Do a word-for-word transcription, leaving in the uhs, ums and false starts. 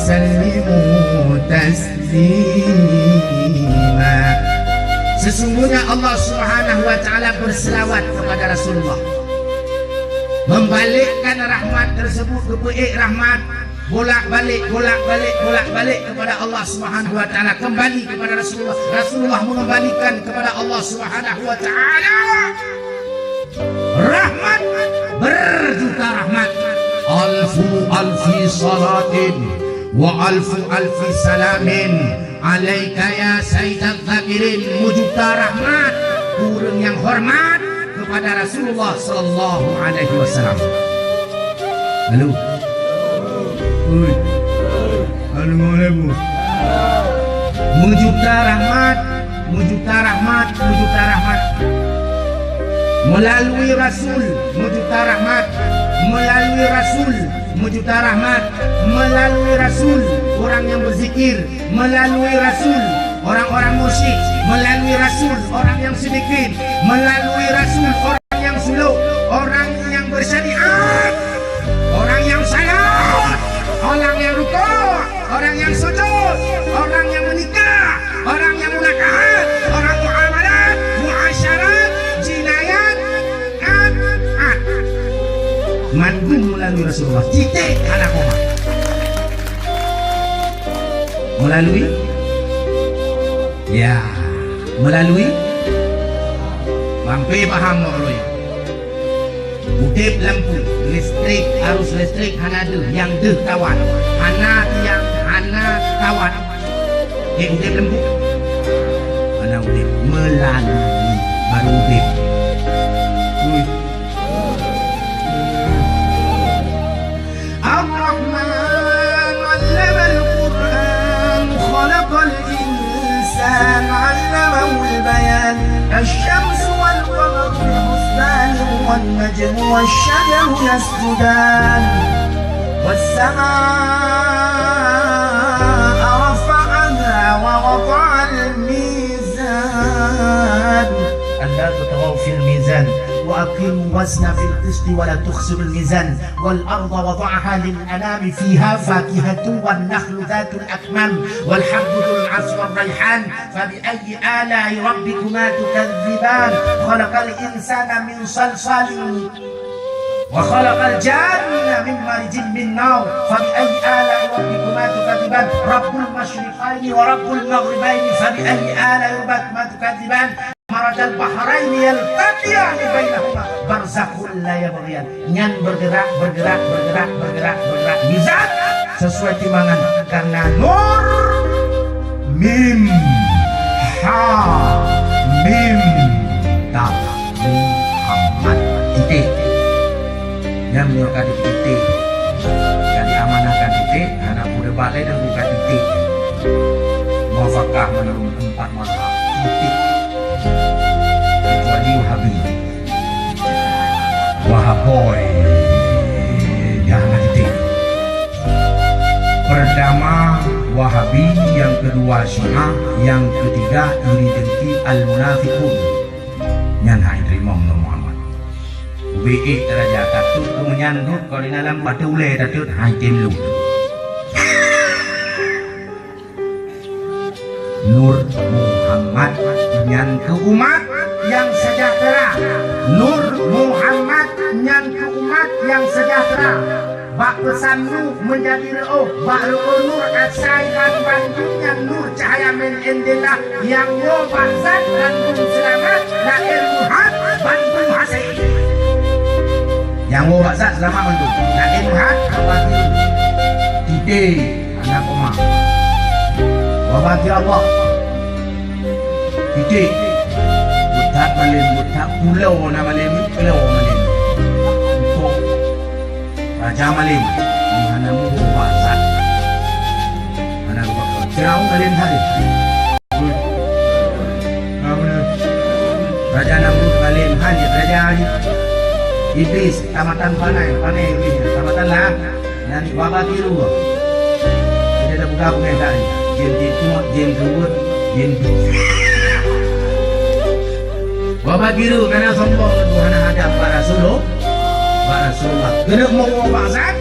وسلموا تسليما. Sesungguhnya Allah Subhanahu wa Ta'ala berselawat kepada Rasulullah, membalikkan rahmat tersebut, geupeuék rahmat, bolak-balik, bolak-balik, bolak-balik kepada Allah Subhanahu wa Ta'ala, kembali kepada Rasulullah. Rasulullah mengembalikan kepada Allah Subhanahu wa Ta'ala rahmat, berjuta rahmat. Alfu alfi salatin wa alfu alfi salamin alaika ya sayyidaz zakirin. Meujuta rahmat, ureuëng nyang hormat kepada Rasulullah sallallahu alaihi wasallam. Lalu, ui, lalu ngoleh bu. Meujuta rahmat, meujuta rahmat, meujuta rahmat. Melalui Rasul, meujuta rahmat. Melalui Rasul, meujuta rahmat. Melalui Rasul, orang yang berzikir. Melalui Rasul, orang-orang musyrik. Melalui Rasul, orang yang sedikit. Melalui Rasul, orang yang suluk. Orang yang bersyariat. Orang yang salat. Orang yang rukuk. Orang yang sujud, orang yang menikah, orang yang munakahat, orang muamalat, muasyarat, jinayat, at, at. Mandum melalui Rasulullah. Titik, hana koma. Melalui? Ya, melalui. Mampir paham, Mak Roy? Udeb lampu, listrik, arus listrik hana deuh, nyang deuh kawat. Hana tiang, hana kawat. Eh, udeb lampu. Hana udeb, melalui baru udeb. Ui. الرحمن علم القرآن خلق الإنسان علمه البيان الشمس والقمر بحسبان والنجم والشجر يسجدان والسماء رفعها ووضع الميزان ألا تطغوا في الميزان وأقيموا الوزن بالقسط ولا تخسروا الميزان والأرض وضعها للأنام فيها فاكهة والنخل ذات الأكمام والحب ذو العصف والريحان فبأي آلاء ربكما تكذبان خلق الإنسان من صلصال وخلق الجان من مارج من نار فبأي آلاء ربكما تكذبان رب المشرقين ورب المغربين فبأي آلاء ربكما تكذبان مرج البحرين يلتقيان بينهما برزخ لا يبغيان. Nyan bergerak, bergerak, bergerak, bergerak, bergerak. Mizan sesuai timbangan karena nur mim ha mim ta Muhammad. Titik. Nyan meunyoe ka dititik, ka diamanahkan titik, hana peue debat lé dan buka titik. Muafakah menurut empat mazhab. Titik. Kecuali Wahabi. Wahaboy. Jangan titik. Pertama Wahabi, yang kedua Syiah, yang ketiga iri dengki al-munafiqun. Nyan hai teurimong Nabi Muhammad. Ubé ék raja tatut keu meunyan rot kau di dalam batu ulée tatut hai tem lu. Nur Muhammad nyan keu umat nyang sejahtera. Nur Muhammad nyan keu umat nyang sejahtera. Bak peusan nu meunjadi reuôh, bak reuôh nur asai ban bandum nyan nur cahaya min indillah nyang woe bak zat bandum seulamat, laén meuhat bandum hasé. Nyang woe bak zat seulamat bandum, laén meuhat haba titik. Anak oma. Wabah ya Allah. Titik. Butak malem, butak pulo na malem, pulo malem. Untuk raja malem, di mana muhu basah. Mana bakal cerau malem hari. Raja Namrud malem hari, raja hari. Iblis tamatan panai, panai iblis tamatan lah. Nyan baba tiru. Jadi ada buka bungai tadi. Jin titu, jin ruwet, jin. Baba tiru karena sombong tu hana hadap bak Rasulullah. Bak Rasulullah. Kena mau bak zat.